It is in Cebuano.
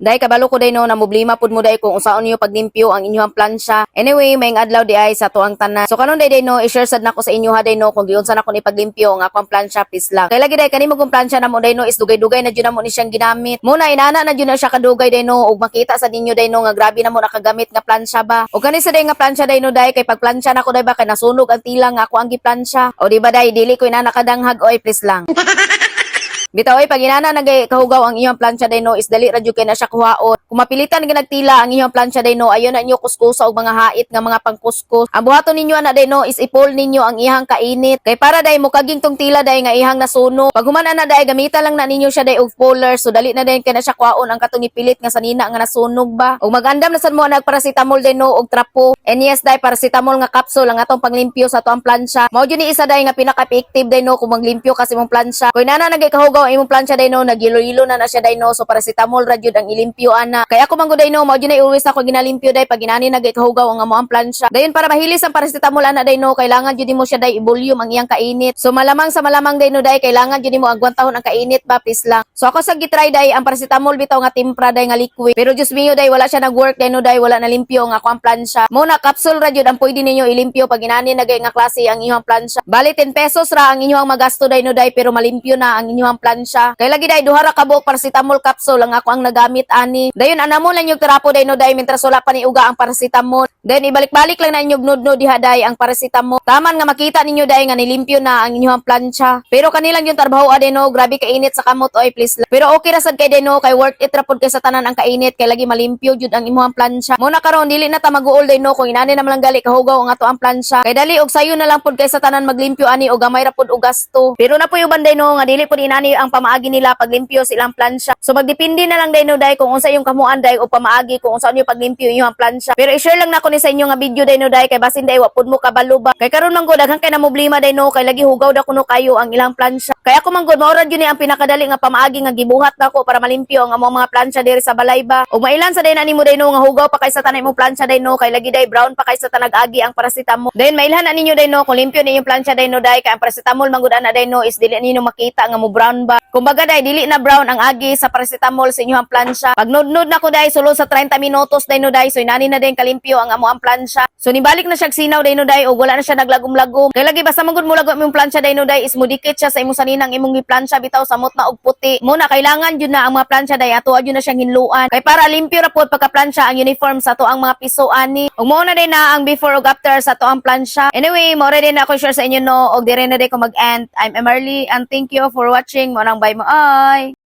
Day, kabalo ko day no, na problema pud mo day kung unsaon niyo paglimpyo ang inyong plansya. Anyway, maayong adlaw diay sa atuang tanan. So karon day day no, i-share sad nako sa inyo ha day no kung giunsa nako ni paglimpyo ang akong plansya, please lang. Kay lagi day, kani magong plansya namo day no is dugay-dugay na jud namo ni siyang ginamit. Muna inana na jud na siya kadugay day no, ug makita sa ninyo day no nga grabe na mo nakagamit nga plansya ba. Ug kani sa day nga plansya day no day, kay pagplansya nako day ba, kay nasunog ang tila nga ako ang giplansya. O di ba day, dili ko inana kadanghag oy, please lang. Bitaw ay, pag inana nagay kahugaw ang iyong plansya day no is dali ra jud kay na siya kuhaon. Kung mapilitan nga nagtila ang iyong plansya day no, ayon na inyo kuskusa og mga hait nga mga pangkuskus. Ang buhaton ninyo ana day no is ipol ninyo ang iyang kainit. Kay para day mokaging tong tila day nga iyang nasunog. Pag human ana day, gamitan lang na ninyo siya day og puller, so dali na day kay na siya kuhaon ang katong ipilit nga sanina nga nasunog ba. Ug magandam na sad mo nag paracetamol day no og trapo. And yes day, paracetamol nga capsule ang atong panglimpyo sa atoang plansya. Mao jud ni isa day nga pinaka-effective day no kung maglimpyo ka sa imong plansya. Kung inana nagay kahugaw ang imong plansya day no, nagyilo-ilo na na siya day no, so paracetamol ra jud ang ilimpyo ana. Kaya ako man gud day no, mao jud na always ako ginalimpyo day pag inani nagay kahugaw ang among plansya. Dayon para mahilis ang paracetamol ana day no, kailangan jud nimo siya day i-volume ang iyang kainit. So malamang sa malamang day no day, kailangan jud nimo agwantahon ang kainit ba, please lang. So ako sa gitry day ang paracetamol bitaw nga timpra day nga liquid. Pero Diyos mio day, wala siya nag-work day no day, wala na limpyo ang ako ang plansya. Mo na capsule ra jud ang pwede ninyo ilimpyo pag inani nagay nga klase ang inyong plansya. Bali 10 pesos ra ang inyong magasto day no day, pero malimpyo na ang inyong plansya. Kay lagi day, duha ra ka buok paracetamol capsule ang ako ang nagamit ani. Dayon anamo lang yung trapo day no day mintras wala pa ni uga ang paracetamol. Then ibalik-balik lang na inyong nudno diha day ang paracetamol. Taman nga makita ninyo day nga nilimpyo na ang inyong plansya. Pero kanilang yung trabaho ade no, grabe kainit sa kamot oy, please lang. Pero okay ra sad kay day no, kay worth it ra pud kay sa tanan ang kainit, kay lagi malimpyo jud ang imong plansya. Muna karon dili na ta maguol day no kung inani na lang gali kahugaw ang ato ang plansya. Kay dali og sayo na lang pud kay sa tanan maglimpyo ani og gamay ra pud og gasto. Pero na puy uban day no nga dili pud inani ang pamaagi nila paglimpyo sa ilang plansya. So magdepende na lang day no day kung unsa yung kamuan day o pamaagi kung unsa niyo paglimpyo inyong plansya. Pero i-share lang nako ni sa inyo nga video day no day, kay basin day wa pud mo kabalo ba. Kay karon man gud, daghan kay na problema day no, kay lagi hugaw da kuno kayo ang ilang plansya. Kaya ako man gud, mao ra jud ni ang pinakadali nga pamaagi nga gibuhat nako para malimpyo ang among mga plansya diri sa balay ba. Ug mailan sa day na nimo day no nga hugaw pa kay sa tanan imong plansya day no, kay lagi day brown pa kay sa tanag agi ang paracetamol. Then mailhan na ninyo day no kung limpyo ni inyong plansya day no day, kay ang paracetamol man gud ana day no is dili ninyo makita nga mo brown ba. Kumbaga day, dili na brown ang agi sa paracetamol sa inyong plansya. Pag nudnod na ko day sulod sa 30 minutos day no day, so inani na din kalimpyo ang amo ang plansya. So nibalik na siya sinaw day no day ug wala na siya naglagom-lagom. Kay lagi basta man gud mo lagom imong plansya day no day is mudikit siya sa imong saninang imong giplansya bitaw, samot na og puti. Muna kailangan jud na ang mga plansya day ato jud na siyang hinluan. Kay para limpyo ra pod pagka plansya ang uniform sa ato ang mga piso ani. Ug mao na day na ang before ug after sa ato ang plansya. Anyway, mo ready na ako share sa inyo no, og dire na day ko mag-end. I'm Emerly and thank you for watching. Mo nang bye mo ay.